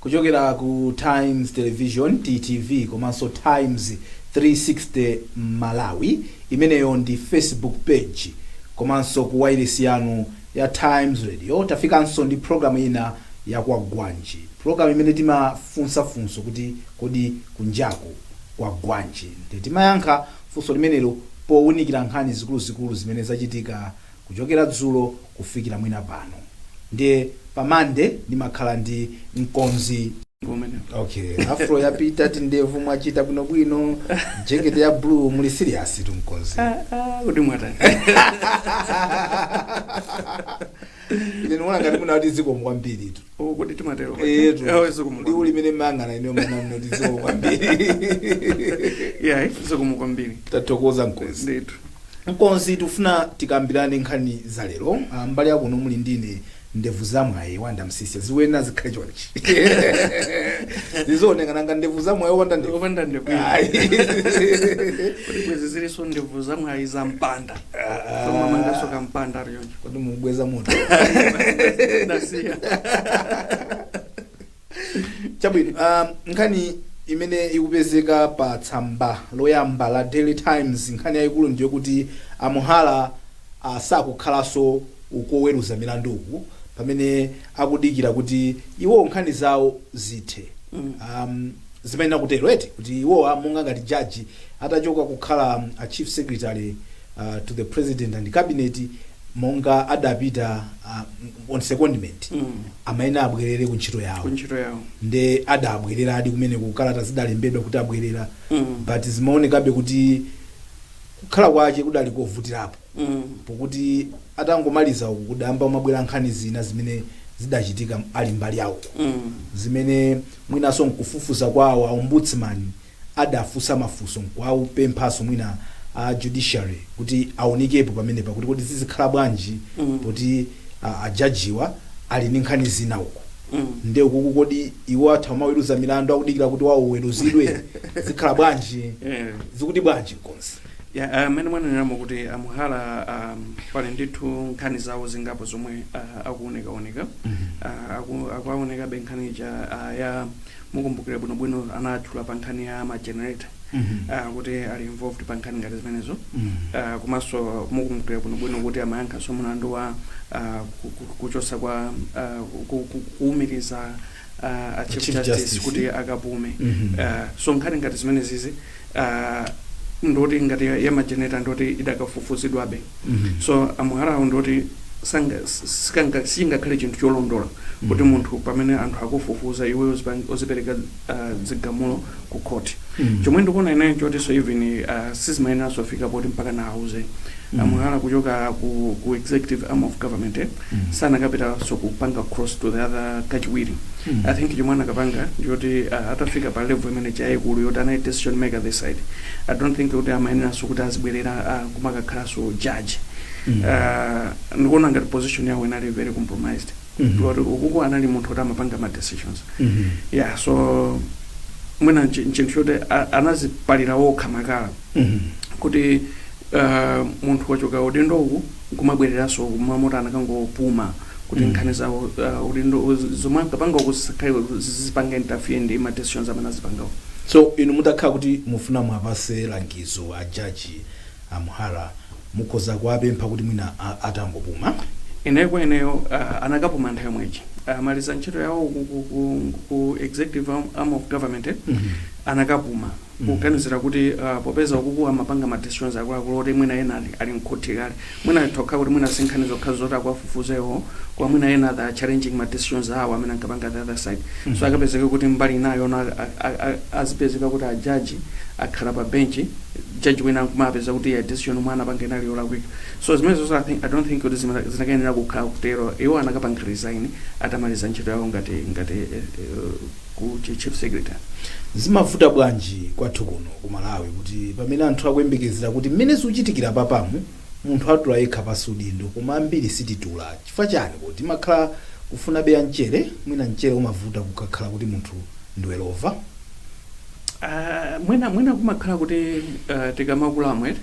Kuchokera ku Times Television, TTV, komanso Times 360 Malawi, imeneyo ndi Facebook page, komanso ku wireless yanu ya Times Radio. Tafikanso ndi programu ina ya Kwagwanji, programu imene timafunsafunso kuti kodi kunjaku kwagwanji? Ndi timayankha funso limenelo powunikira nkhani zikuluzikulu zimene zachitika kuchokera dzulo kufikira mwina pano. Ndiye pamande ndimakhala ndi mkonzi. Kumene. Okay, afro yapita, tindevu mwachita bwinobwino, jacket ya blue, muli serious tu mkonzi. Ah, ah, kuti mwatani? Ine ndimaona ngati munati zikomo kwambiri tu. Oh, kuti timatero? Etu. Oh, zikomo. Liwu limene mang'ana ine manati zikomo kwambiri. Yeah, zikomo kwambiri. Tathokoza, mkonzi. Ndithu. Mkonzi, tikufuna tikambirane nkhani za lero. Mbali yakuno muli ndine, ndevu zamwayi wanda msisya, ziwena zikhale chonchi, zizooneka nanga ndevu zamwayi wanda ndevu? Opanda ndevu. Ayi. Kuti bwezi zilinso ndevu zamwayi za mpanda, tomamangaso kampanda aliyonjo. Kodi mubweza moto? Ndasiya. Chabwino, nkhani imene ikupezeka pa tsamba loyamba la Daily Times, nkhani yayikulu ndiyo kuti a Muhara sakukhalanso koweruza milanduku pamene akudikira kuti iwo nkhani zawo zithe. Zimayenera kutero eti, kuti iwowa monga ngati jaji atachoka kukhala a chief secretary to the president and cabinet, monga adapita on secondment, amayenera abwerere ku ntchito yawo. Ku ntchito yawo. Nde adabwereradi kumene kukalata zidalembedwa kuti abwerera, but zimaonekabe kuti kukhala kwake kudali kovutirapo, pokuti atangomaliza uku kudamba umabwera nkhani zina zimene zidachitika ali mbali yawo, zimene mwinanso nkufufuza kwawo a ombudsman adafunsa mafunso nkuwapemphanso mwina a judiciary kuti aunikepo pamenepa kuti kodi zizikhala bwanji, poti ajajiwa ali ndi nkhani zina uku. Nde ukuku kodi iwo atha kumaweruza milandu akudikira kuti wawo uweruzidwe? Zikhala bwanji? Zikuti bwanji, mkonzi? Ya, amene mwaneneramo kuti a Muhara pali ndithu nkhani zawo zingapo zomwe akuonekaoneka, akuaonekabe nkhani ija ya, mukumbukira bwinobwino anatchula pa nkhani ya ma generator, kuti ali involved pa nkhani ngati zimenezo. Komanso mukumbukira bwinobwino kuti amayankhanso mlandu wa kuchosa kwa kuwumiriza a chief Chief justice, Justice. kuti akapume. So nkhani ngati zimene zizi, ndoti ngati ya ma generator ndoti idakafufuzidwabe. So a Muharawo ndoti singakhale chinthu cholondola kuti munthu pamene anthu akufufuza iwe uzipereka zigamulo ku court. Chomwe ndikuona ineyo chotinso even sizimayeneranso fika poti mpaka nauze a Muhara kuchoka ku executive arm of government, eh? Sanakapitanso kupanga cross to the other kachiwiri. I think chomwe anakapanga ndiyoti atafika pa level imene chayikulu yoti anali decision maker this side, I don't think kuti amayeneranso kuti azibwerera kumakakhalanso judge. Ndikuona ngati position yawo inali very compromised, kuti ukuku anali munthu kuti amapanga ma decisions. Yeah, so mwina nchinthu choti anazipalira okha makala, kuti munthu wachoka udindo uku nkumabwereranso kumamoti anakangopuma kuti nkhani zawo, udindo zomwe ankapanga uku zisakhale zizipanga interfere ndi ma decisions amene azipangawo. So inu mutakhala kuti mufuna mwapase langizo a jaji a Muhara, mukhoza kuwapempha kuti mwina atangopuma? Ineyo kwa ineyo, anakapuma nthawi yomweji amaliza ntchito yawo ku executive arm of government, eh? Anakapuma kuganizira kuti popeza ukuku amapanga ma decisions akuluakulu oti mwina ena ali mkhothi kale, mwina tokha kuti mwina sinkhani zokha zoti akuwafufuzewo, kwa mwina ena they are challenging ma decisions awo amene ankapanga the other side. So akapezeka kuti mbali inayo na azipezeka kuti ajaji akhala pa bench, judge wina nkumapeza kuti ya decision omwe anapanga inali yolakwika. So zimenezo I don't think kuti zinakayenera kukhala kutero. Iwo anakapanga resign atamaliza ntchito yawo ngati ku chief secretary. Zimavuta bwanji kwathu kuno ku Malawi kuti pamene anthu akuyembekezera kuti mmene zikuchitikira papamu munthu atula yekha pasi udindo, koma ambiri sititula? Chifukwa chani? Kuti imakhala kufuna beya mchere, mwina mchere umavuta kukakhala kuti munthu ndiwe lova. Mwina kumakhala kuti tikamakula amwere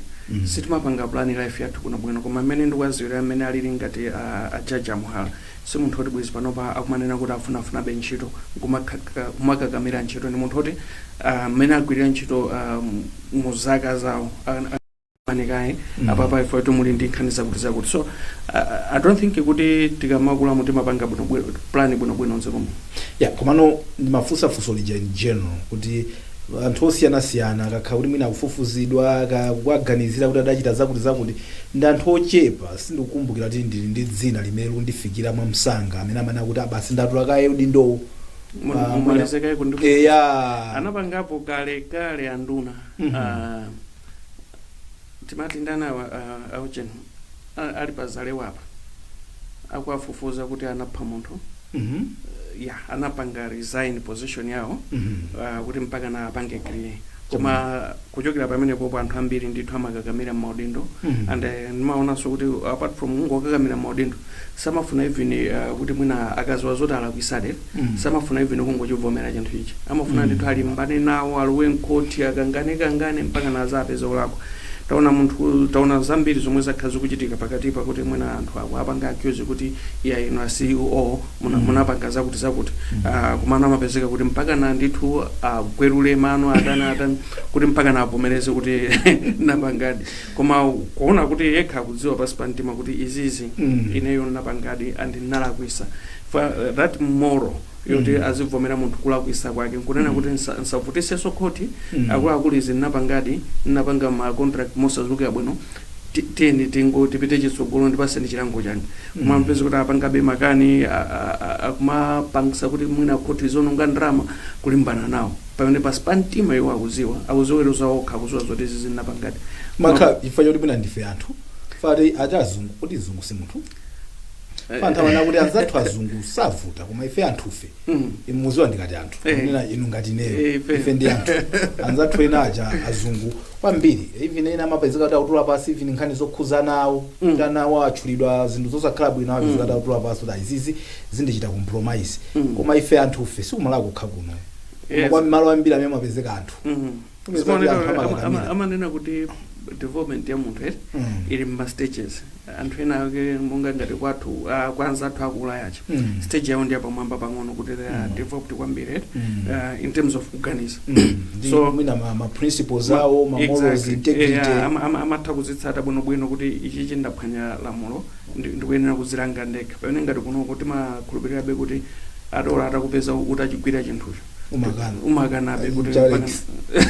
Sitimapanga plan life yathu kuno bwino, koma mmene ndikuwaziwira mmene alili ngati ajaji aMuhala, si munthu oti bwezi panopa akumanena kuti afunafunabe ntchito, kumakakamira ntchito. Ndi munthu oti mmene agwirira ntchito mu zaka zawo manekayi apapa ife muli ndi nkhani zakuti zakuti. So I don't think kuti tikamakula timapanga bwino plan bwinobwino mdziko muno. Ya, komano ndimafunsa funso lija in general, kuti anthu osiyanasiyana akakhala kuti mwina akufufuzidwa, kuwaganizira kuti adachita zakuti zakuti, ndi anthu ochepa. Sindikukumbukira kuti ndili ndi dzina limene likundifikira mwamsanga amene amanena kuti abasi, ndatula kaye udindowu. Mumalizekayi kundi Eya. Anapangapo kale kale anduna. Timati ndani awa, aucheni ali pa Zalewa apa, akuafufuza kuti anapha munthu. Ya, anapanga resign position yawo kuti mpaka na apange clear. Koma kuchokera pamenepopo anthu ambiri ndithu amakakamira maudindo. And ndimaonanso kuti apart from kungokakamira maudindo, samafuna even kuti mwina akaziwa zoti alakwisade, samafuna even kungochivomera chinthu ichi. Amafuna ndithu alimbane nawo, alowe mkhoti, akangane kangane mpaka na azapeza olakwa. Taona munthu, taona zambiri zomwe zakhala zikuchitika pakatipa, kuti mwina anthu ako apanga accuse kuti iya, ino a CEO munapanga zakuti zakuti. Kumano amapezeka kuti mpaka na ndithu agwerule mano, atani atani, kuti mpaka na avomereze kuti napangadi, koma kuona kuti yekha akudziwa pasi pa mtima kuti izizi ineyo napangadi and nalakwisa. For that moral yoti azivomera munthu kulakwisa kwake, nkunena kuti nsavutisenso khoti, akuluakulu, izi nnapangadi, nnapanga ma contract mosazulukira bwino, tiyeni tingo tipite chitsogolo, ndipaseni chilango changa. Koma mpezi kuti apangabe makani, akumapangisa kuti mwina khoti zononga ndalama kulimbana nawo, pamene pasi pa mtima iwo akuziwa, akuziweruza okha, akuziwa zoti izi zinapangadi. Makha chifukwa choti mwina ndife anthu fati ati azungu, kuti zungu si munthu. Anthu amana kuti anzathu azungu savuta, koma ife anthufe, muziwa ndikati anthu, nena inu ngati ineyo, Ife. Ife ndi anthu. Anzathu ena aja azungu kwambiri, even ena amapezeka kuti akutula pasi even nkhani zokhuza nawo, kuti anawo atchulidwa zinthu zosakhala bwino, amapezeka kuti akutula pasi kuti izizi zindichita compromise. Koma ife anthufe, sikumala kokha kuno, koma kwa malo ambiri amene amapezeka anthu, Kupeza kuti Zimaoneka anthu amakakamira. Amanena kuti development ya munthu ili mma stages. Anthu ena ake monga ngati kwathu, kwa anzathu akulayacha, stage yawo ndi yapamwamba pang'ono, kuti they are developed kwambiri in terms of kuganiza. Ndi mwina ma principles awo, ma morals, integrity. Yeah, amatha kuzitsata bwinobwino kuti ichichi ndaphwanya lamulo, ndikuyenera kuzilanga ndekha, pamene ngati kunoko timakhulupirirabe kuti atola atakupeza utachigwira chinthucho, Umakana. Umakanabe kuti Mcharex.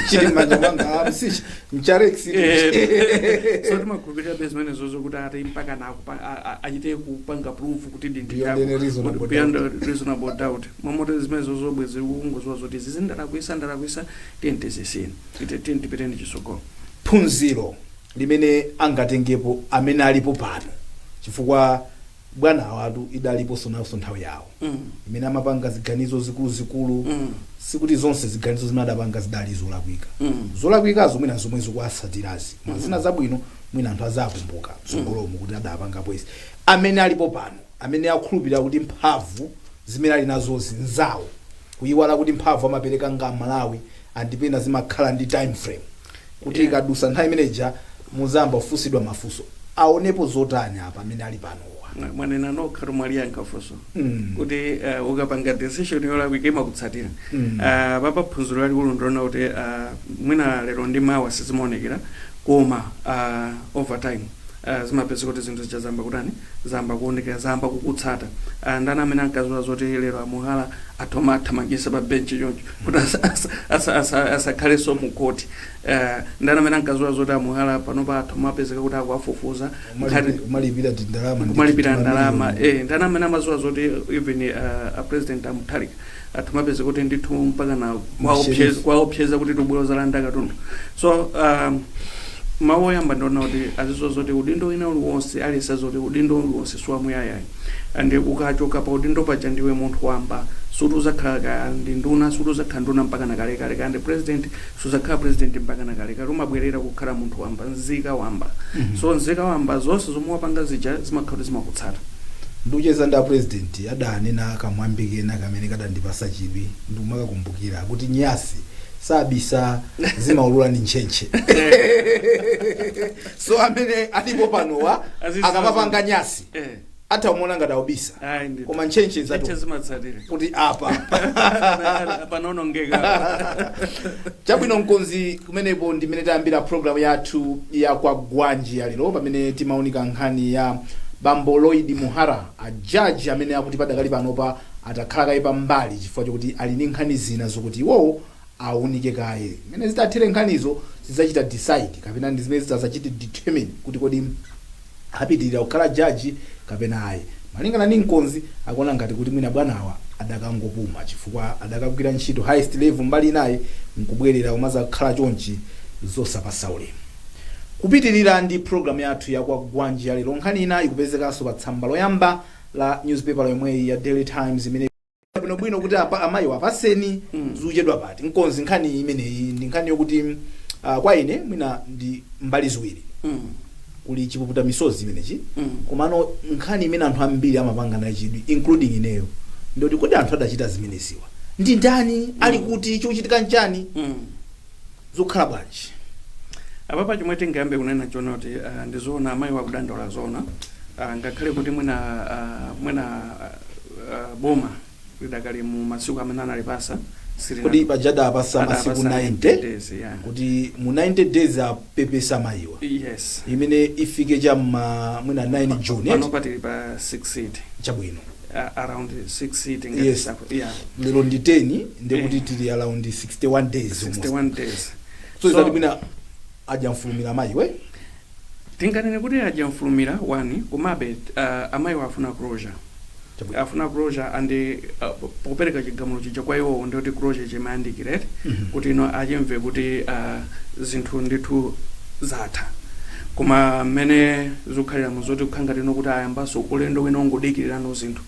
Chili m'manja mwanga, mcharex. So timakhulupirirabe zimenezozo kuti ati mpaka na achite kupanga proof kuti ndi Beyond chako. any reasonable Kuti beyond a reasonable doubt. Mamoto zimenezozo bwezi kungoziwa zoti izi ndalakwisa, ndalakwisa, tiye tizisiyeni, tiye tipiteni chitsogolo. Phunziro limene angatengepo amene alipo pano, chifukwa bwana awatu idaliponso nawonso nthawi yawo imene amapanga ziganizo zikuluzikulu, sikuti zonse ziganizo zimene adapanga zidali zolakwika. Zolakwikazo mwina zomwe zikuwasatirazi, mm zina zabwino mwina anthu azakumbuka mtsogolomo kuti adapangapo izi. Amene alipo pano, amene akhulupirira kuti mphamvu zimene ali nazozi nzawo, kuyiwala kuti mphamvu amapereka nga Malawi, andipena zimakhala ndi time frame kuti ikadusa nthawi imeneja muzamba kufunsidwa mafunso, aonepo zotani apa amene ali panowa? Mwanena nokha, tomwaliyankha funso kuti ukapanga decision yolakwika imakutsatira. Papa phunziro lalikulu ndiona kuti mwina lero ndi mawa sizimaonekera, koma over time zimapezeka kuti zinthu zija zamba kutani, zamba kuonekera, zamba kukutsata. Ndani amene ankaziwa zoti lero aMuhala athoma athamangisa pa benchi choncho kuti asakhalenso mu koti? Ndani amene ankaziwa zoti aMuhala panopa athoma apezeka kuti akuafufuza Umalipira tindalama ndi kumalipira ndalama? mamiliyoni. Ndani amene amaziwa zoti even a President aMutharika athomapeza kuti ndithu mpaka na Masheriff. kwaopseza kuti tubwero zalanda katundu? So mawu oyamba ndiona kuti azizo zoti udindo wina uliwonse, alisa zoti udindo uliwonse siwamuyayayi, and ukachoka pa udindo paja ndiwe munthu wamba. Suti uzakhala ka ndi nduna, suti uzakhala nduna mpaka na kalekale, kandi president suzakhala president mpaka na kalekale. Umabwerera kukhala munthu wamba, nzika wamba. So nzika wamba, zonse zomwe wapanga zija zimakhala kuti zimakutsata. Ndikucheza ndi apresident, adanena kamwambi kena kamene kadandipasa chidwi, ndikumakakumbukira kuti nyasi Sabisa, zimaulula ndi ntchentche. So amene alipo panowa akamapanga nyasi, atha kumuona ngati aubisa, Ayi, ndithu. koma ntchentche Ntchentche zatu zimatsatira kuti apa panonongeka. Chabwino, mkonzi, kumenepo ndimene tayambira program yathu ya Kwa Gwanji ya lero, pamene timaunika nkhani ya bambo Lloyd Muhara, ajaji amene akuti padakali panopa atakhala kaye pambali chifukwa chokuti ali ndi nkhani zina zokuti iwowo aunike kaye. Mmene zitathere nkhanizo zidzachita decide kapena ndi zimene zidzachite determine kuti kodi apitirira kukhala jaji kapena ayi. Malingana ndi mkonzi, akuona ngati kuti mwina bwanawa adakangopuma chifukwa adakagwira ntchito highest level mbali inayi, nkubwerera kumazakhala chonchi, zosapasa ulemu. Kupitirira ndi program yathu ya Kwa Gwanji ya lero, nkhani ina ikupezekanso pa tsamba loyamba la newspaper yomweyi ya Daily Times, imene bwinobwino kuti apa amayi wapaseni zikuchedwa pati. Mkonzi, nkhani imeneyi ndi nkhani yokuti kwa ine mwina ndi mbali ziwiri. Kuli chipuputa misozi imenechi, komano nkhani imene anthu ambiri amapanga nayo chidwi, including ineyo, ndoti kodi anthu adachita zimeneziwa ndi ndani, ali kuti, chikuchitika nchani, zikukhala bwanji? Apapa chomwe tingayambe kunena chona kuti ndizoona amayi wakudandaula zona, ngakhale kuti mwina boma lidakali mu masiku amene analipasa. Kodi pajada apasa masiku Adapasa 90 days, yeah. kuti mu 90 days apepesa mayiwa, Yes. imene ifike cha ma mwina 9 June. Pano patili pa 6. Chabwino. Around 6 ngati yeah. Lero ndi 10, ndekuti tili around 61 days almost. 61 days. So izati mwina ajamfulumira mayiwe. Tinganene kuti ajamfulumira one, komabe amayiwa afuna closure. Afuna closure and popereka chigamulo chija kwa iwowo ndikuti closure chimayandikire, kuti ino achimve kuti zinthu ndithu zatha. Koma mmene zikukhalira zoti kukhala ngati ino kuti ayambanso ulendo wina ongodikirira zinthu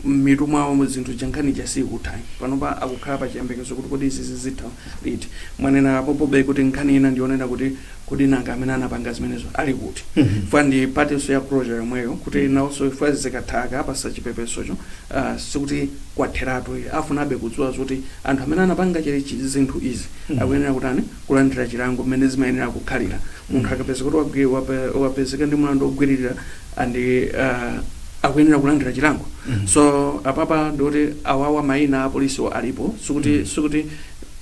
m'mitu mwawo, zinthu jankhani jasikuthayi. Panopa akukhala pa chiyembekezo kuti kodi izi zitha liti. Mwanena popobe kuti nkhani ina ndionena kuti kodi nanga amene anapanga zimenezo ali kuti? Fa ndi partinso ya closure yomweyo, kuti nawonso fa zikathaka apasa chipepesocho, sikuti kwatheratu, afunabe kudziwa zoti anthu amene anapanga zinthu izi akuyenera kutani, kulandira chilango mmene zimayenera kukhalira. Munthu akapezeka kuti wapezeka ndi mlandu wogwiririra andi akuyenera kulandira chilango. So apapa ndikuti awawa mayina a polisiwo alipo, sikuti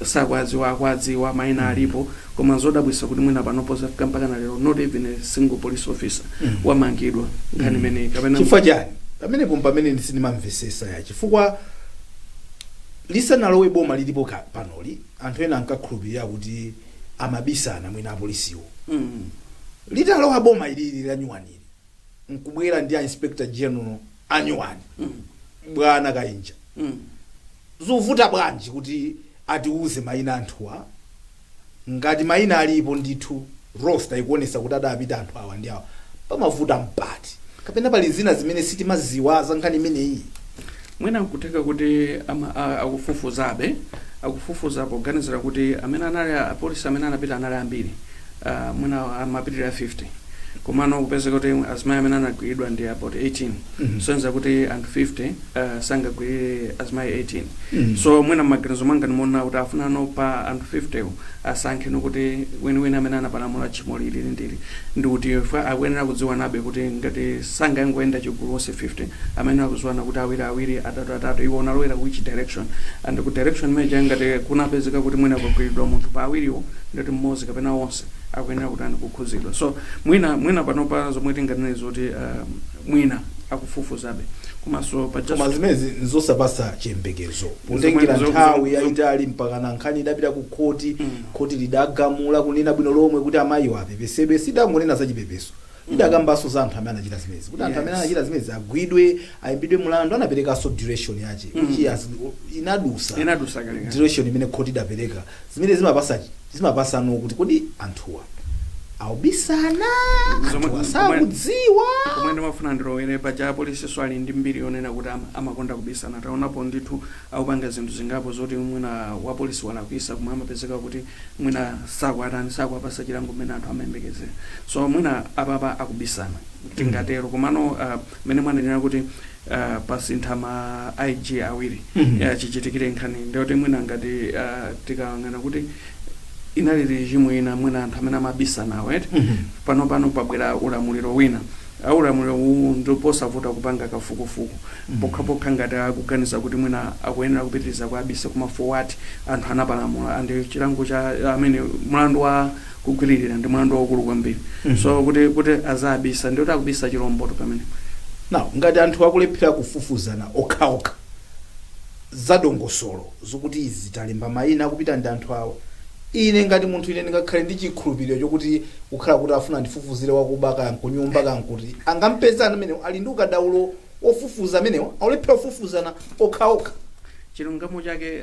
sakwadziwa, akwadziwa, mayina alipo. Koma zodabwitsa kuti mwina panopo zafika mpaka na lero, not even a single police officer wamangidwa nkhani imeneyi kapena Chifukwa chani? Pamenepo pamene sindimamvesesa ya, chifukwa lisanalowe boma lilipo panoli, anthu ena ankakhulupirira kuti amabisana mwina apolisiwo. Litalowa boma ilili la nyuwanili, nkubwera ndi a inspector general anyuwani, bwana Kainja, zovuta bwanji kuti atiuze mayina anthuwa ngati mayina alipo ndithu, roster ikuonesa kuti adapita anthu awa ndi awa? Pamavuta mpati? Kapena pali zina zimene sitimaziwa za nkhani imeneyi? Mwina nkutheka kuti akufufuzabe, akufufuza poganizira kuti amene anali apolisi amene anapita anali ambiri, mwina amapitirira 50, komano kupezeka kuti azimayi amene anagwiridwa ndi about 18. Sonza kuti anthu 50 sangagwirire azimayi 18. So mwina m'maganizo mwanga ndimaona kuti afunano pa anthu 50 wo asankhe nokuti weniweni amene anapalamula tchimo lili ndili ndikuti fa akuyenera kudziwanabe kuti ngati sangangoyenda chigulu onse 50, amene akudziwana kuti awiri awiri, atatu atatu, iwo unalowera which direction, and ku direction imene ngati kunapezeka kuti mwina kugwiridwa munthu pa awiriwo, ndoti mmodzi kapena onse akuyenera kuti kukhuzidwa. So mwina panopa zomwe tinganene zoti mwina akufufuzabe, komanso pa Koma zimenezi nzosapasa chiyembekezo potengera nthawi yayitali mpaka na nkhani idapita ku khoti. Khoti lidagamula kunena bwino lomwe kuti amayiwo apepesedwe. Sidangonena za chipepeso, lidakambanso za anthu amene anachita zimenezi, kuti anthu amene anachita zimenezi agwidwe, ayimbidwe mulandu. Anaperekanso duration yache, which inadusa. Inadusa kalekale. Duration imene khoti idapereka, zimene zimapasa no kuti kodi anthuwa Aubisana, Zomwe- anthu asakudziwa. Komwe ndimafuna ndilowere paja, apolisi ali ndi mbiri yonena kuti amakonda kubisana. Taonapo ndithu akupanga zinthu zingapo zoti mwina wapolisi walakwisa, komwe amapezeka kuti mwina sakuatani, sakuapasa chilango mmene anthu amayembekezera. So mwina apapa akubisana, tingatero. Komano mmene mwanenera kuti pasintha ma IG awiri chichitikire nkhani, ndiyoti mwina ngati tikayang'ana kuti inali regime ina, mwina anthu amene amabisa nawo eti, pano pabwera ulamuliro wina. Aulamuliro uwu ndiposavuta kupanga kafukufuku, pokhapokha ngati akuganiza kuti mwina akuyenera kupitiriza kuabisa. Koma for what? Anthu anapalamula, and chilango cha amene mlandu wa kugwiririra ndi mlandu waukulu kwambiri. So kuti azabisa, ndiyoti akubisa chilomboto pamene. Now ngati anthu akulephera kufufuzana okhaokha zadongosolo zokuti izi talemba mayina akupita ndi anthu awa, ine ngati munthu, ine ndingakhale ndi chikhulupiriro chokuti kukhala kuti afuna ndifufuzire wakuba kankunyumba kankuti angampezana amenewo ali ndi ukadaulo ofufuza amenewo, aulephera kufufuzana okhaokha? Chilungamo chake,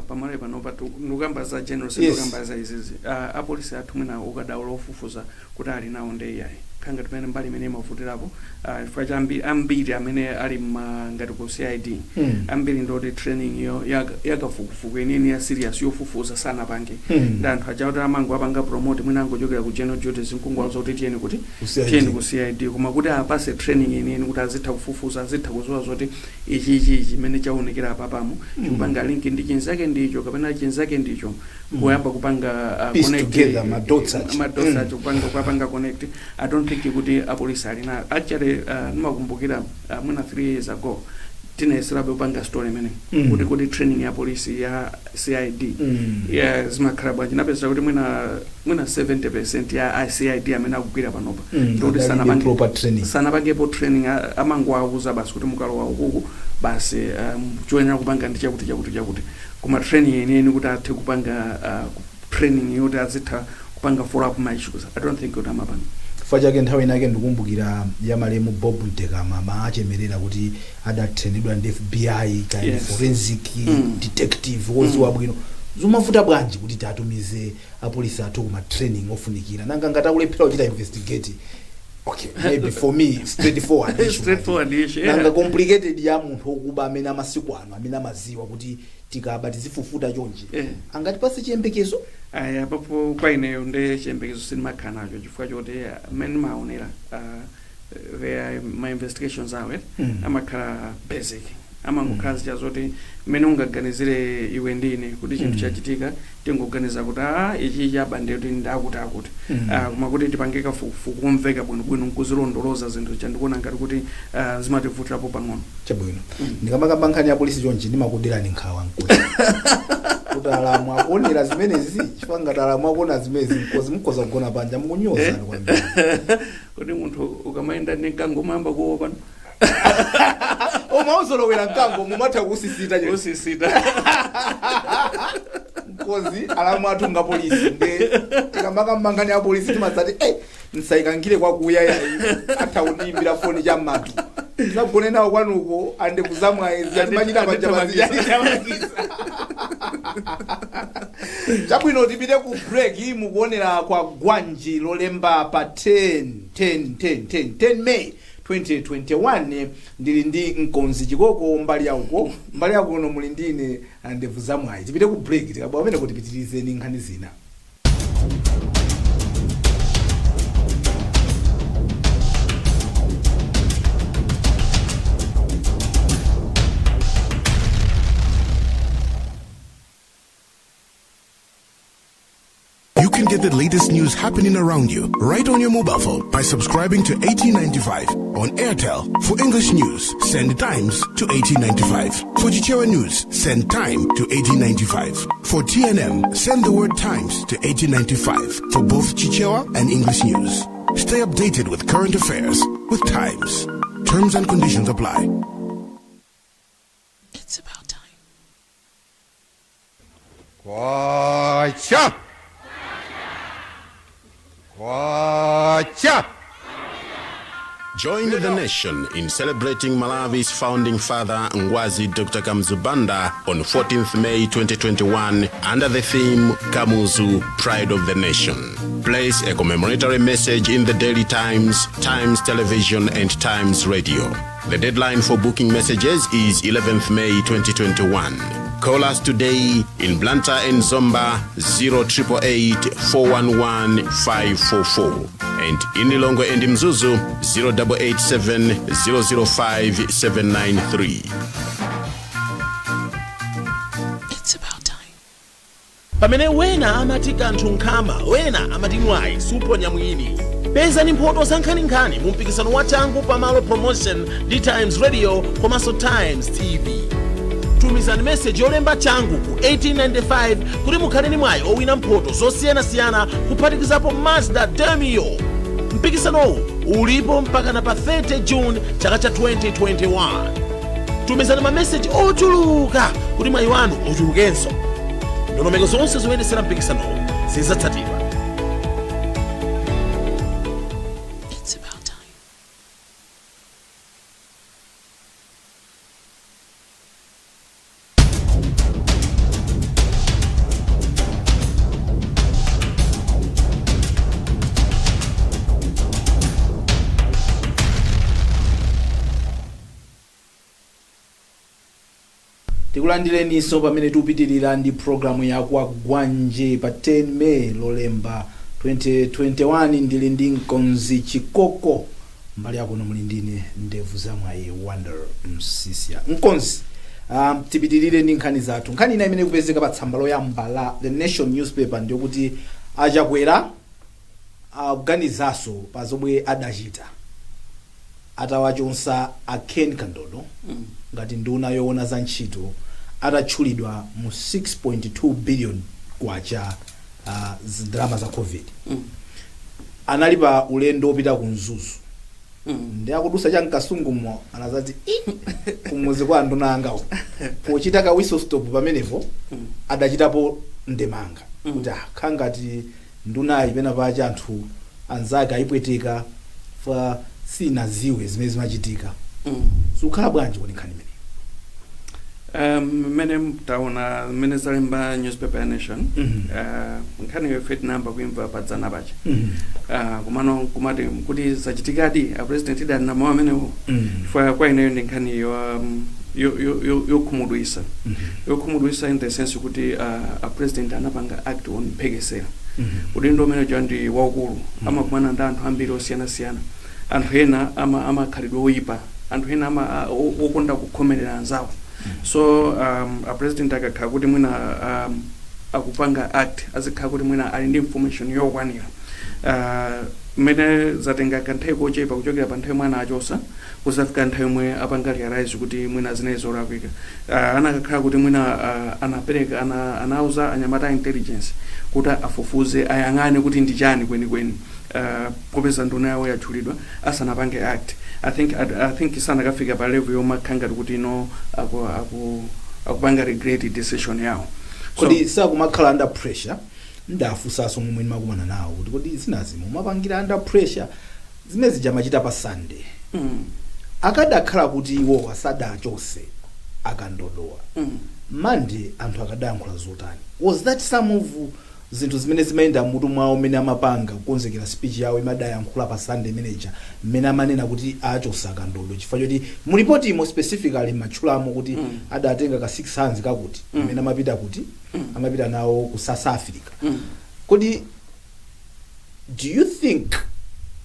pamalo panopa ndikukamba za general, ndikukamba za izizi. Apolisi athu mwina ukadaulo ofufuza kuti ali nawo ndi iyayi, khanga timene mbali imene imavutirapo, chifukwa cha ambiri amene ali ma ngati ku CID, ambiri ndoti training yo yakafukufuku yeniyeni ya serious yofufuza sanapange. Ndi anthu aja kuti amango apanga promote, mwina angochokera ku general duties, nkungwauza kuti tiyeni kuti Ku CID. Tiyeni ku CID, koma kuti apase training yeniyeni kuti azitha kufufuza, azitha kuziwa zoti ichi ichi ichi chimene chaonekera apapamo chikupanga link ndi chinzake ndicho kapena chinzake ndicho, kuyamba kupanga Piece connect, together ma dots aja. Ma dots aja, kupanga kupanga connect. I don't think kuti apolisi ali nayo actually. Ndimakumbukira mwina 3 years ago tinayeserabe kupanga story imene kuti training ya polisi ya CID ya zimakhala bwanji. Napeza kuti mwina 70% ya CID amene akugwira panopa ndikuti adalibe proper training. Sanapangepo training. Amangowauza basi kuti mukalowa ukuku basi, choyenera kupanga ndi chakuti chakuti chakuti, koma training yeniyeni kuti athe kupanga training yoti azitha kupanga follow up ma issues, I don't think kuti amapanga. Chifukwa chake nthawi inake ndikumbukira ya malemu Bob Mtekama, maachemerera kuti adatrenedwa ndi FBI kaya ndi forensic detective woziwa bwino. Zimavuta bwanji kuti tiatumize apolisi athu kuma training ofunikira? Nanga ngati akulephera kuchita investigate, okay, maybe for me straightforward issue. Straightforward issue, yeah. Nanga complicated ya munthu wokuba amene amasiku ano amene amaziwa kuti tikaba tizifufuta chonchi, angatipase chiyembekezo? Aya, papo kwa ineyo ndi chiyembekezo sindimakhala nacho, chifukwa choti mmene ndimaonera their my investigations awo amakhala basic, amangokhala zija zoti mmene ungaganizire iwe ndine kuti chinthu chachitika, tingoganiza kuti a ichi chabande kuti ndakuti akuti. Ah, koma kuti tipange kafukufuku kumveka bwinobwino nkuzilondoloza zinthu, chandikuona ngati kuti zimativutirapo pang'ono. Chabwino. Ndikamakamba nkhani ya polisi chonchi, ndimakuderani nkhawa nkozi kuti alamu akuonera zimenezi, chifukwa ngati alamu akuona zimenezi, nkozi mukhoza kugona panja, mukunyozani kwambiri. Kuti munthu ukamayenda ndi mkango umayamba kuopa. Oma uzolowera mkango, mumatha kusisita chonchi. Usisita. Nkozi alamu athu nga polisi, nde tikamakamba nkhani ya polisi timadzati nsayikangire kwakuya yayi, atha kundiyimbira foni cham'matu, tinagone nawo kwanuko andikuzamwaezi atimachita paja pazijathamangisa. Chabwino, tipite ku break. Mukuonera kwa Gwanji, Lolemba pa 10 10 10 10 10 May 2021. Ndili ndi Mkonzi Chikoko mbali yauko, mbali yakuno muli ndine Andevu Zamwayi. Tipite ku break, tikabwa pamene kuti pitirizeni nkhani zina. You can get the latest news happening around you right on your mobile phone by subscribing to 1895 on Airtel. For English news, send Times to 1895. For Chichewa news, send Time to 1895. For TNM, send the word Times to 1895 for both Chichewa and English news. Stay updated with current affairs with Times. Terms and conditions apply. It's about time. Kwacha! Kwacha! Join the nation in celebrating Malawi's founding father, Ngwazi Dr. Kamuzu Banda, on 14th May 2021 under the theme Kamuzu, Pride of the Nation. Place a commemoratory message in the Daily Times, Times Television, and Times Radio. The deadline for booking messages is 11th May 2021. Call us today in Blantyre and Zomba 0888 411 544 and in Lilongwe and Mzuzu 0887 005 793. It's about time. Pamene wena amati kanthu nkhama, wena amati mwayi suphonya mwini. Pezani mphoto za nkhaninkhani mu mpikisano wa Changu Pamalo Promotion ndi Times Radio komanso Times TV. Tumizani meseji yolemba "changu" ku 1895 kuti mukhale ndi mwayi owina mphoto zosiyanasiyana, kuphatikizapo Mazda Demio. Mpikisanowu ulipo mpakana pa 30 June chaka cha 2021. Tumizani mameseji ochuluka kuti mwayi wanu uchulukenso. Ndondomeko zonse zoyendetsera mpikisanowu zidzatsatidwa. It's about time. Tikulandireninso pamene tikupitirira ndi programu ya Kwagwanji pa 10 May, Lolemba, 2021. Ndili ndi Mkonzi Chikoko, mbali yakuno muli ndine ndevu zamwayi Wonder Msisia. Mkonzi, tipitirire ndi nkhani zathu. Nkhani ina imene ikupezeka pa tsamba loyamba la The Nation newspaper ndiyokuti Achakwera akuganizanso pa zomwe adachita atawachotsa a Ken Kandodo ngati nduna yoona za ntchito, atatchulidwa mu 6.2 billion kwacha ndalama za COVID. Anali pa ulendo wopita ku Mzuzu ndi akudusa cha mkasungumo, anazati, "Ii, kumuzi kwa nduna angawo." Pochita ka whistle stop pamenepo adachitapo ndemanga kuti ah, ngati ndunayi pena pacha anthu anzake ayipweteka fa sinaziwe zimene zimachitika. Sukhala bwanji kodi nkhani imeneyi? Mmene taona, mmene zalemba newspaper ya Nation, nkhani ife tinayamba kuimva padzana pacha. Komano kumati kuti zachitikadi, a president idali na mawu amenewo. Chifukwa kwa ineyo ndi nkhani yokhumudwisa, yokhumudwisa in the sense kuti a president anapanga act on mphekesera. Udindo umene uja ndi waukulu, amakumana ndi anthu ambiri osiyanasiyana, anthu ena amakhalidwe oyipa, anthu ena okonda kukhomerera anzawo. So a president akakhala kuti mwina akupanga act, azikhala kuti mwina ali ndi information yokwanira. Mmene zatenga kanthawi kochepa kuchokera pa nthawi imwe anachosa kuzafika nthawi imwe apanga realize kuti mwina zinali zolakwika, anakakhala kuti mwina anapereka anauza anyamata a intelligence kuti afufuze, ayang'ane kuti ndi chani kwenikweni, popeza nduna yawo yatchulidwa, asanapange act, I think sanakafika pa level yomakhala ngati kuti ino akupanga regret decision yawo. So, Kodi sakumakhala under pressure? Ndafunsanso momwe ndimakumana nawo kuti kodi zinazi mumapangira under pressure, zimene zija machita pa Sunday? Akadakhala kuti iwo asadachose Akandodowa, Mande anthu akadayankhula zotani? Was that some of zinthu zimene zimayenda mutu mwawo mmene amapanga kukonzekera speech yawo imadayankhula pa Sunday manager, mmene amanena kuti achosa Kandodo, chifukwa choti mulipotimo specifically matchulamo kuti adatenga ka 6 hands kakuti mmene amapita kuti amapita nawo ku South Africa? Kodi do you think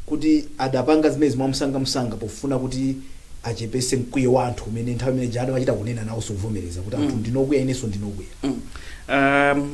kuti adapanga zimene mwamsangamsanga pofuna kuti achepese mkwiyo wa anthu umene nthawi imene jada amachita kunena nawo, sovomereza kuti anthu ndinokwiya, inenso ndinokwiya?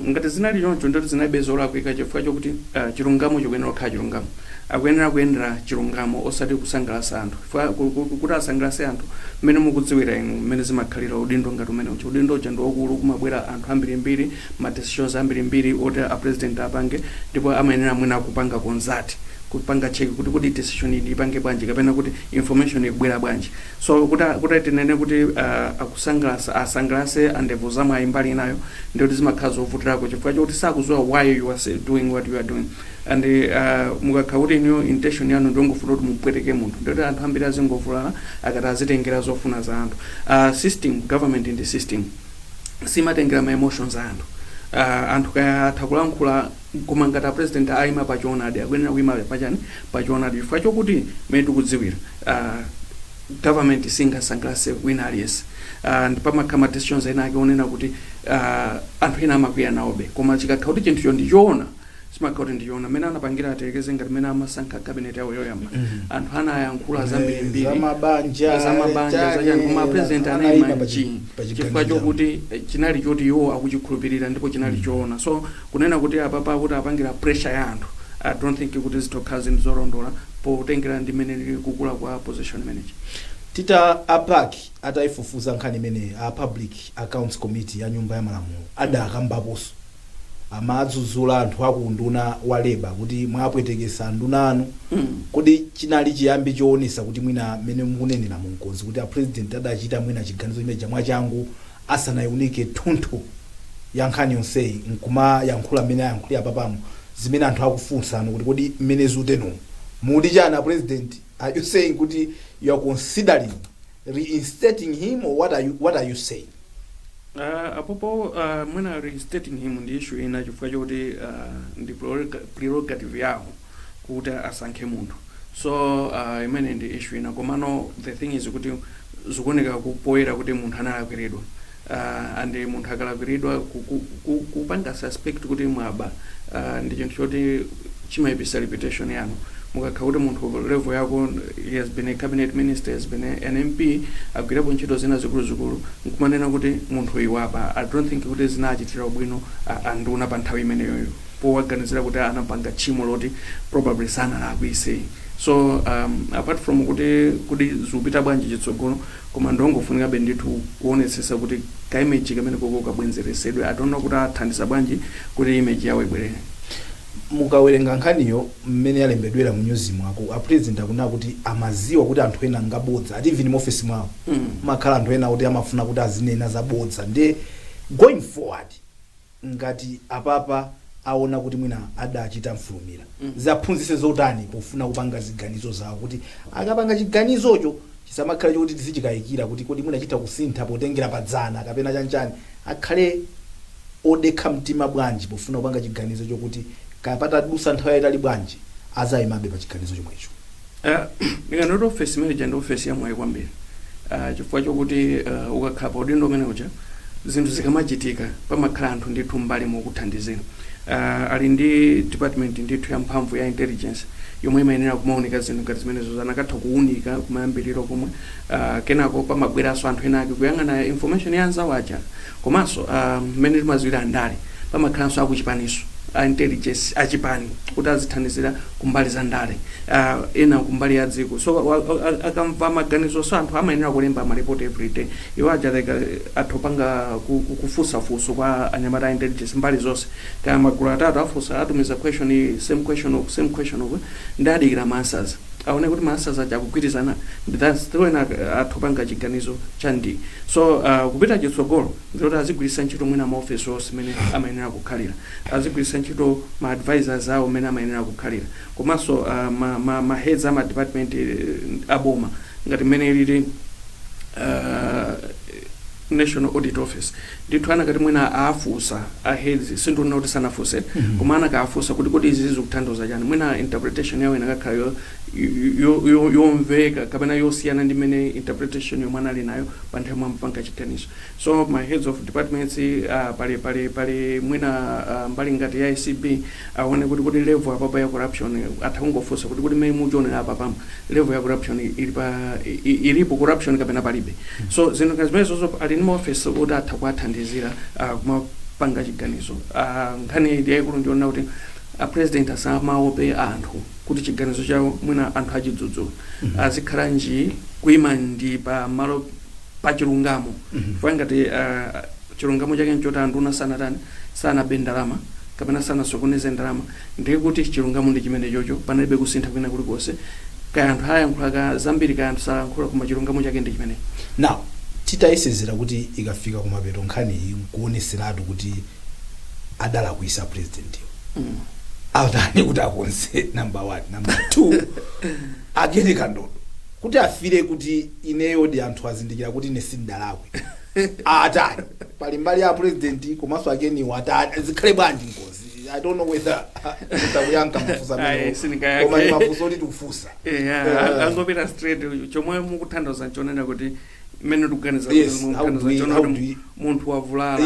Ngati zinali choncho, ndoti zinalibe zolakwika, chifukwa chokuti chilungamo chikuyenera kukhala chilungamo. Akuyenera kuyendera chilungamo, osati kusangalatsa anthu. Chifukwa kuti asangalatse anthu, mmene mukudziwira inu mmene zimakhalira udindo ngati umene uja, udindo uja ndi waukulu, kumabwera anthu ambirimbiri, ma decisions ambirimbiri oti a president apange, ndipo amayenera mwina kupanga consult Kupanga check kuti kuti decision iyi ipange bwanji kapena kuti information ikubwera bwanji. So kuti tinene kuti akusangalasa, asangalase andevu zamwayi mbali inayo, ndikuti zimakhala zovutirako chifukwa chokuti sakuziwa why you are doing what you are doing. And mukakhala kuti iniyo intention yanu ndiyongofuna kuti mupweteke munthu, ndikuti anthu ambiri azingovulala akati azitengera zofuna za anthu. System, government ndi system, simatengera ma emotions a anthu. Anthu kaya atha kulankhula, koma ngati a president ayima pachoonadi, akuyenera kuyima pachani? Pachoonadi, chifukwa chokuti mmene tikudziwira, government singasangalase wina aliyense. Ndi pamakhala ma decisions ena ake onena kuti anthu ena amakwiya nawobe, koma chikakhala kuti chinthucho ndi choona, chimakhala kuti ndichoona. Mmene anapangira, aterekeze ngati mmene amasankha cabinet yawo yoyamba, anthu anayankhula zambirimbiri zamabanja, zamabanja, zachani, koma president anayima anayima nji chifukwa chokuti chinali choti iwo akuchikhulupirira ndipo chinali choona. So kunena kuti apapa kuti apangira pressure ya anthu, I don't think kuti zitokhala zinthu zolondola potengera ndi mmene lili kukula kwa position manager. Tita a PAC atayifufuza nkhani imene, a Public Accounts Committee ya Nyumba ya Malamulo adakambaponso, amadzudzula anthu aku nduna wa Labour kuti mwapwetekesa nduna anu. Kodi chinali chiyambi choonesa kuti mwina mmene mukunenera munkozi kuti a president adachita mwina chiganizo chimene mwachangu asanayiunike thunthu ya nkhani yonseyi, nkumayankhula mmene ayankhulira papamo, zimene anthu akufunsana kuti kodi mmene zuteno muli chani a president? Are you saying kuti you are considering reinstating him or what are you saying? Apopo mwina reinstating him ndi issue ina, chifukwa chokuti ndi prerogative yawo kuti asankhe munthu. So imene ndi issue ina. Komano the thing is kuti zikuoneka kupoyera kuti munthu analakwiridwa, and munthu akalakwiridwa, kupanga suspect kuti mwaba ndi chinthu choti chimayipisa reputation yanu. Mukakhala kuti munthu level yako, he has been a cabinet minister, has been an MP, agwirapo ntchito zina zikuluzikulu, nkumanena kuti munthu uyu waba, I don't think kuti zinachitira bwino anduna pa nthawi imeneyoyo, powaganizira kuti anapanga tchimo loti probably sanalakwise. So apart from kuti zikupita bwanji chitsogolo, koma ndongofunikabe ndithu kuonetsetsa kuti ka image kamene koko kabwenzeresedwe. I don't know kuti athandiza bwanji kuti image yawo ibwerere. Mukawerenga nkhaniyo mmene yalembedwera mu news mwako, a president akunena kuti amaziwa kuti anthu ena ngabodza, ati even mu office mwawo makhala anthu ena kuti amafuna kuti azinena zabodza. Ndiye going forward, ngati apapa aona kuti mwina adachita mfulumira, zaphunzitse zotani pofuna kupanga ziganizo zawo, kuti akapanga chiganizocho chisamakhale chokuti tizichikayikira kuti kodi mwina chita kusintha potengera padzana kapena chanchani? Akhale odekha mtima bwanji pofuna kupanga chiganizo chokuti kapatadusa nthawi yayitali bwanji azayimabe pa chiganizo chomwecho? Ndikandoti office manager ndi office yamwayi kwambiri, chifukwa chokuti ukakhala pa udindo umene uja, zinthu zikamachitika pamakhala anthu ndithu mbali mokuthandizira. Ali ndi department ndithu ya mphamvu ya intelligence yomwe imayenera kumaoneka zinthu ngati zimenezo, anakatha kuwunika kumayambiriro komwe. Kenako pamabweranso anthu ena ake kuyang'ana information ya anzawo aja. Komanso mmene timaziwira andale, pamakhalanso akuchipaniso a intelligence achipani kuti azithandizira kumbali za ndale, ena kumbali ya dziko. So akamva maganizo, so anthu amayenera kulemba maripoti every day. Iwo aja like athu opanga kufunsafunso kwa anyamata a intelligence mbali zonse, kaya magulu atatu afunsa, atumiza question iyi, same question uku, same question uku, ndi adikira ma answers, aone kuti ma answers aja akugwirizana. That's when athu opanga chiganizo cha ndi. So kupita chitsogolo ndiloti azigwiritsa ntchito mwina maofesi onse mene amayenera kukhalira, azigwiritsa ntchito ma advisors awo mene amayenera kukhalira, komanso ma heads ama department aboma ngati mmene ilili National Audit Office. Ndithu anakati mwina aafunsa a heads, sindikuona kuti sanafunse, koma anakaafunsa kuti kodi izi zikutanthauza chani, mwina interpretation yawo inakakhala yomveka kapena yosiyana ndi mmene interpretation yomwe anali nayo pa nthawi yomwe amapanga chiganizo. So my heads of departments, pali mwina mbali ngati ya ACB, aone kuti kuti level apapa ya corruption, atha kungofunsa kuti kuti mmene muchionera apapamo, level ya corruption ili pa ilipo corruption kapena palibe? So zinthu ngati zimenezozo ali ndi maofesi oti atha kuwathandizira kumapanga chiganizo. Nkhani yayikulu ndiona kuti a president asamaope anthu, kuti chiganizo chawo mwina anthu achidzudzula, azikhala nji kuyima ndi pa malo pa chilungamo. Chifukwa ngati chilungamo chake nchoti anduna sanatani, sanabe ndalama, kapena sanasokoneze ndalama, ndiye kuti chilungamo ndi chimene chocho. Panalibe kusintha kwina kulikonse. Kaya anthu ayankhula ka zambiri, kaya anthu sayankhula, koma chilungamo chake ndi chimene. Now, titayesezera kuti ikafika kumapeto nkhani iyi nkuoneseratu kuti adalakwisa president, atani kuti akonze, number one? Number two, a Ken Kandodo kuti afire kuti ineyo ndi anthu azindikira kuti ine sindalakwe, atani? Pali mbali ya president komanso akeniwo, atani? Zikhale bwanji ngozi? I don't know whether mutakuyankha mafunso Ayi, amenewo, sindingayankhe. koma ndi mafunso oti tikufunsa. Angopita straight. Chomwe mukutanthauza nchonena kuti mmene tikuganiza Yes, kuti how do we- mukutanthauza how kuti do we- munthu wavulala,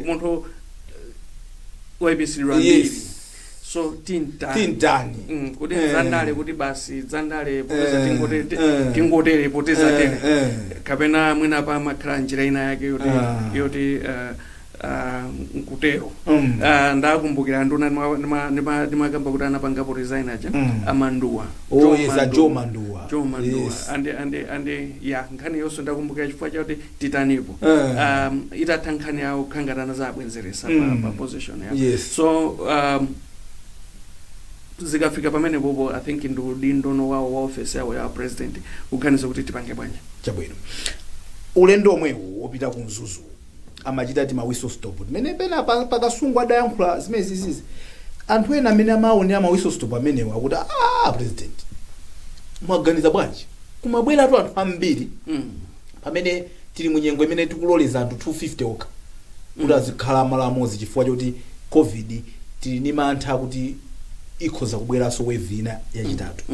munthu wayipisidwa mbiri, so tintani? Tintani? Kuti zandale, kuti basi zandale popeza tingotere poteza tere, kapena mwina pamakhala njira ina yake yoti yoti nkutero. Ndakumbukira nduna ndimakamba kuti anapangapo resign aja, amanduwa. Oh, Joe yes, a Manduwa. Joe Manduwa. Joe Manduwa. Andi ya nkhani yonso ndakumbukira chifukwa chakuti titanipo itatha nkhani yawo khangatana zabwenzeresa pa position yawo. So zikafika pamene popo, I think ndi udindo wawo wa office yawo ya president kuganiza kuti tipange bwanji. Chabwino, ulendo omwewu wopita ku Mzuzu amachita ti ma whistle stop timene pena pakasungu adayankhula zimene zizizi. Anthu ena amene amaonera ma whistle stop amenewo akuti, "Ah, president, mwaganiza bwanji kumabweratu anthu ambiri pamene tili munyengo imene tikuloleza anthu 250 okha kuti azikhala malo amodzi, chifukwa choti COVID tili ni mantha kuti ikhoza kubweranso wave ina yachitatu?"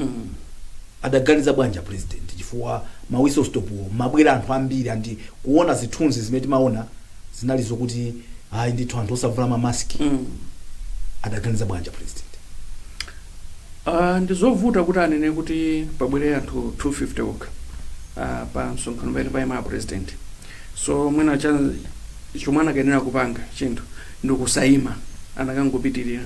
Adaganiza bwanji president? Chifukwa ma whistle stop mabwera anthu ambiri, andi kuona zithunzi zimene timaona zinali zokuti ayi ndithu, anthu osavala mamaski. Adaganiza bwanji president? Ndizovuta kuti anene kuti pabwere anthu 250 okha pa msonkhano pamene payima president. So mwina cha chomwe anakayenera kupanga chinthu ndikusayima, anakangopitirira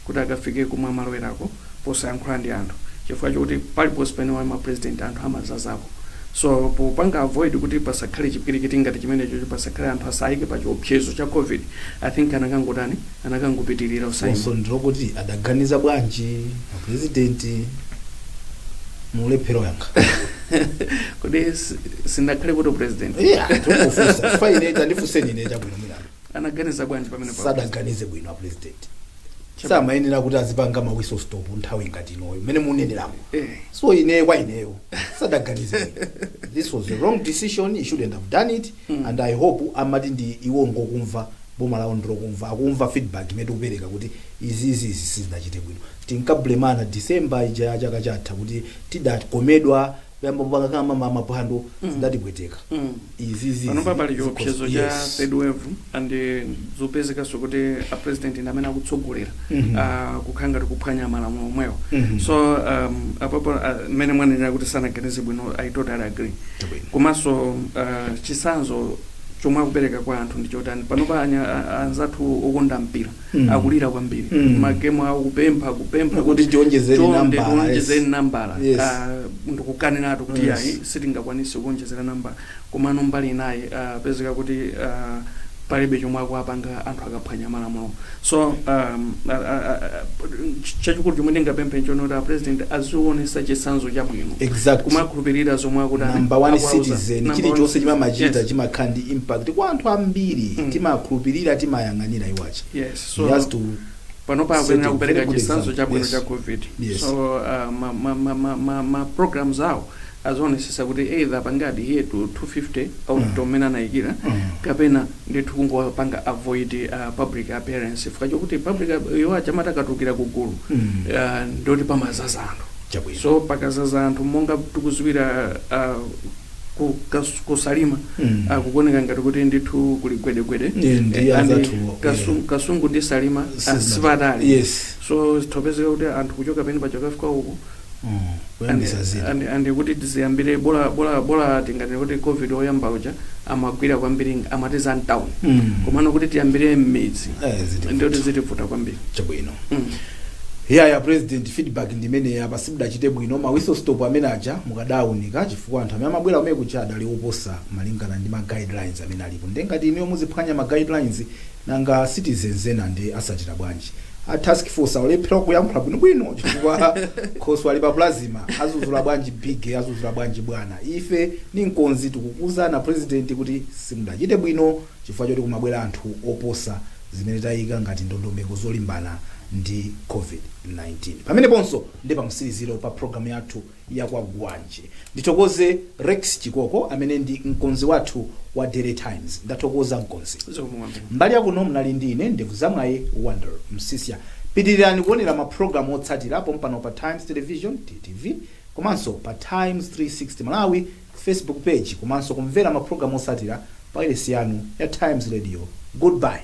kuti akafike kumwe amalowerako posayankhula ndi anthu, chifukwa chokuti paliponse pamene wayima president anthu amazazapo. So popanga avoid kuti pasakhale chipwirikiti ngati chimenecho, pasakhale anthu asayike pa chiopsezo cha COVID, I think anakangotani, anakangopitirira usayima. Funso ndilokuti adaganiza bwanji apresident? Mulephero yankha. Kodi sindakhale kuti president? Yeah, tikufunsa chifukwa ine tandifunseni ine. Chabwino, mwina Anaganiza bwanji pamene pa Sadaganize bwino apresident. Samayenera kuti azipanga ma whistle stop nthawi ngati inoyo mmene muneneramo. So ine, kwa ineyo, sadaganize bwino. This was a wrong decision. He shouldn't have done it. And I hope amati ndi iwo ngokumva, boma lawo ndilokumva, akumva feedback imene tikupereka kuti izi izi izi sizinachite bwino. Tinkablemana December ija ya chaka chatha kuti tidakomedwa kuyamba kupanga kama maphwando, zidatipweteka. Izi izi Panopa pali chiopsezo cha third wave, and zopezekanso kuti a president ndi amene akutsogolera kukhala ngati kuphwanya malamulo omwewo. So apapo mmene mwanenera kuti sanaganize bwino, I totally agree. Chabwino. Komanso chitsanzo chomwe akupereka kwa anthu ndi chotani? Panopa anzathu okonda mpira akulira kwambiri, magemu awo kupempha kupempha kuti tionjezeni chonde, nambala, tionjezeni nambala. Yes. Ndikukaniratu kuti ayi, sitingakwanise kuonjezera nambala. Komano mbali inayi pezeka kuti palibe chomwe akuapanga anthu akaphwanya malamulo. So chachikulu chomwe ndingapemphe nchonoti a president azionesa chitsanzo chabwino, kumakhulupirira zomwe akuti Number one akuwauza. citizen, Number chilichonse one chimamachita chimakhala ndi impact kwa anthu ambiri. Timakhulupirira, timayang'anira iwachi. So He has to panopa akuyenera set a kupereka very good chitsanzo example. chabwino cha COVID. So ma programs awo azionesesa kuti either apange adhere to 250 out mmene anayikira, kapena ndithu kungopanga avoid public appearance, chifukwa chokuti public iwo achamata akatulukira kugulu, ndoti pamazaza anthu. So pakazaza anthu, monga tikuziwira kusalima kukuoneka ngati kuti ndithu kuli gwedegwede. Ndi And anzathu, Kasungu ndi Salima sipatali. So topezeka kuti anthu kuchoka pene pachokafika uku Kuyambisa zina. And kuti tiziyambire bola bola bola, tingati kuti COVID oyamba uja amagwira kwambiri amatiza mtown, komano kuti tiyambire m'midzi Zitivuta. ndiyoti zitivuta kwambiri. Chabwino. Ya president, feedback ndimene apa simudachite bwino. Ma whistle stop amene aja mukadawunika, chifukwa anthu amene amabwera kumene kuja adali oposa malingana ndi ma guidelines amene alipo. Ndengati inuyo muziphwanya ma guidelines. Nanga citizens ena ndi asachita bwanji? A task force awalephera kuyankhula bwinobwino chifukwa khoswe ali pa plasma. Azuzula bwanji big? Azuzula bwanji bwana? Ife ni mkonzi tikukuuzana, president, kuti simudachite bwino chifukwa choti kumabwera anthu oposa zimene tayika ngati ndondomeko zolimbana ndi COVID-19. Pameneponso ndi pamtsiriziro pa programu yathu yaKwagwanji. Ndithokoze Rex Chikoko amene ndi mkonzi wathu wa Daily Times. Ndathokoza, mkonzi. Zikomo kwambiri. Mbali yakuno mnali ndine ndevu zamwayi Wonder Msisya. Pitirirani kuonera mapulogalamu otsatira pompano pa Times Television, TTV, komanso pa Times 360 Malawi Facebook page, komanso kumvera mapulogalamu otsatira pa wailesi yanu ya Times Radio. Goodbye.